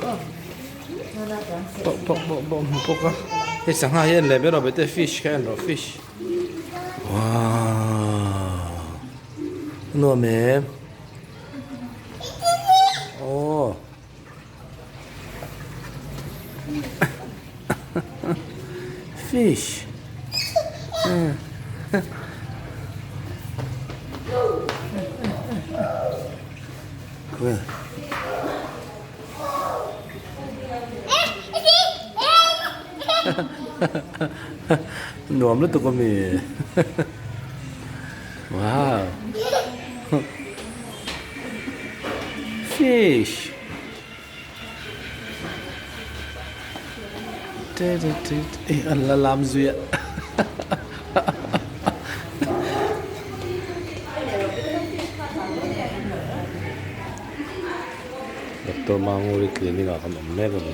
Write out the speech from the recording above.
Pawh pawh pawh pawh hmu bawk a hei sangha hi a en leh ber a bete fish kha en rawh fish wow nuam em aw. Fish. Nuam lutuk ami. Wow. Fish. An la lam zui a. Doctor Manguri clinic ah kan awm mek a ni.